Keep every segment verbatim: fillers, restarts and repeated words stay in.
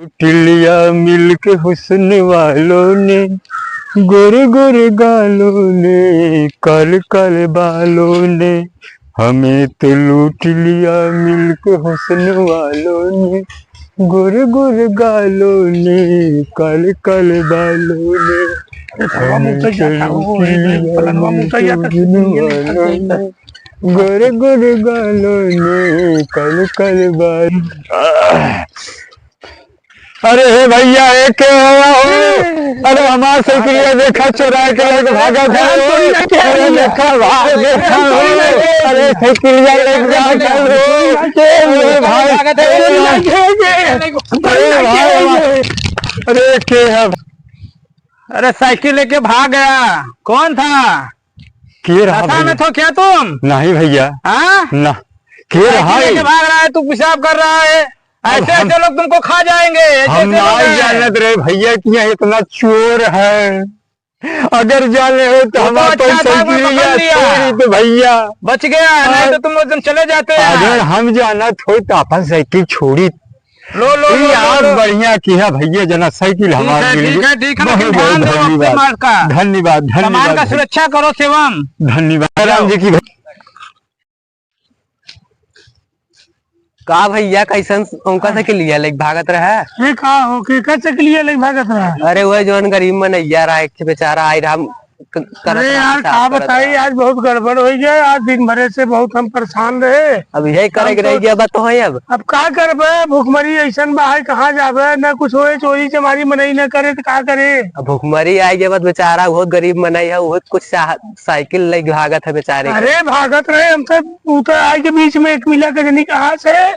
लूट लिया मिलके हुस्न वालों ने, गोरे गोरे गालों ने, काले काले बालों ने, हमें तो लूट लिया मिलके हुस्न वालों ने, गोरे गोरे गालों ने, काले काले बालों ने, अरे, हमें तो लूट लिया मिलके हुस्न वालों ने, गोरे गोरे गालों ने, काले काले बालों ने। अरे हे भैया, ए के हो? अरे हमार साइकिलिया देखा, चोराइ के लेके भागत है। अरे देखा भाई, देखा हो। अरे साइकिलिया लेके भागत है। अरे भाई, अरे भाई, अरे के है? अरे साइकिल लेके भाग गया, कौन था? के रहा नशा में भैया? थो क्या तुम? नहीं भैया। हाँ? ना। के रहा साइकिल है? लेके भाग रहा है, तू पेशाब कर रहा है। अब ऐसे हम ऐसे लोग तुमको खा जाएंगे, ऐसे हम ऐसे लोग नहीं हैं। जानत रहे भैया कि यहाँ इतना चोर है। अगर जाने हो तो वो तो हमारा अच्छा कोई था, कोई साइकिल पकड़ या लिया। चोरी तो भैया। बच गया, नहीं हाँ। तो तुम उस दिन चले जाते हैं। अगर हम जानत हो तो अपन साइकिल छोड़ी। लो, लो, ये लो, लो, आप लो। बढ़िया किया भैया, जना साइकिल ठीक हमार है, मिल ठीक गई। है, ठीक है, लेकिन बहुत, बहुत ध्यान दो अपने धन्यवाद। माल का। धन्यवाद, सामान धन्यवाद का भैया। सुरक्षा करो शिवम। धन्यवाद। राम जी की। का भैया, कैसन उनका साइकिलिया लेके भागत रहा? अरे का हो, केकर साइकिलिया लेके भागत रहा? अरे वह जौन गरीब मनैया रहा, एक ठे बेचारा आई रहा, हम क-, करत अरे रहा यार, पेशाब का करत बताई, रहा। आज बहुत गड़बड़ होइ गया। आज दिन भरे से बहुत हम परेशान रहे। अब यही करे हम के तो रह गया, बात तो है अब। अब का करबे, भुखमरी ऐसन बा है, कहाँ जाबे, न कुछ होए, चोरी चमारी मनई न करे तो का करे? अब भुखमरी आइ गया, बात बेचारा बहुत गरीब मनई है, बहुत कुछ चाह-, साइकिल लेके भागत है बेचारे के। अरे भागत रहे, हम तो ऊ तो आए के बीच में एक मिला के जनी कहाँ से,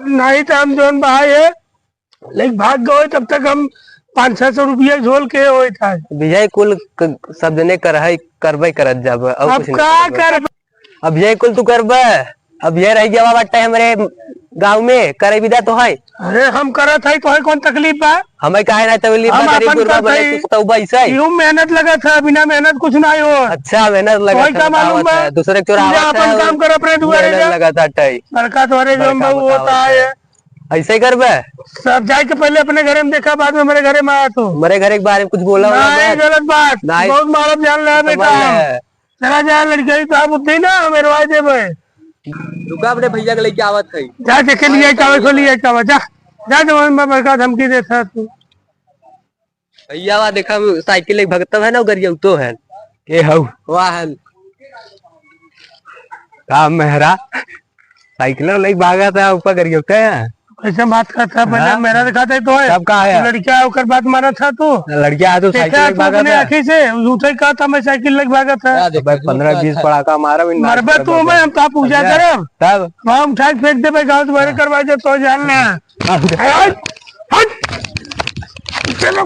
नहीं तो हम जौन बा है, लेकिन भाग गए, तब तक हम पाँच छह सौ रुपया झोल के होए था। अब यही कुल क-, सब जने कर है, करबे करत जाबे, और अब कुछ नहीं का करबे। करबे? अब यही कुल तू करबे, अब ये रह गया बाटे हमरे गाँव में, करे विदा तो है। अरे हम करत है तो है, कौन तकलीफ बा? हमें काहे ना तकलीफ हम बा, गरीब अपन गुरबा करत बने है। तू तो वैसे ही। यूं मेहनत लगत है, बिना मेहनत कुछ ना हो। अच्छा, मेहनत लगत है, का मालूम बतावत बा? है, दूसरे के चोरावत जा अपन है, काम कर, अपने दुआरे मेहनत जा। लगत है, टाई। लड़का तोहरे जो बड़का बहू होता बतावत है। है। ऐसे ही करबे? सब जाए के पहले अपने घरे में देखा, बाद में हमारे घरे में आया तू। हमारे घरे के बारे में कुछ बोला होला नहीं, मत। गलत बात। नहीं। बहुत मारब जान ले समझ बेटा। ले। चला जा लड़के, तो आप उतने ना मेरे भाई दे भाई। रुका, अपने भैया के लेके आवत है। जा देखे, लिया चावल खो लिया चावल, जा। जा तो मैं बड़का धमकी देता तू। भैया, वा देखा, साइकिल एक भगत है ना, वो गरियौतो है। के हऊ? वाह है। का मेहरा? साइकिल लेके भागा था, ऊपर गरियौते हैं। कैसे बात करता है? पहले हाँ? मेरा दिखाता है तो है। तब का है? लड़किया होकर बात मारा था तू। लड़किया है तो देखा साइकिल लेके तू भागा अपने था। आँखी से, उठे कहा था, "मैं साइकिल लेके भागा था।" क्या देखा भाई, तू? पन्द्रह बीस पड़ाका मारा, इन मरबे तू, मैं, हम तो पूजा अच्छा। करब। तब? हम उठा के फेंक देबे, गाँव तुम्हारे हाँ। करवा दे, तो जान ले। हाँ। हट, हट। चलो,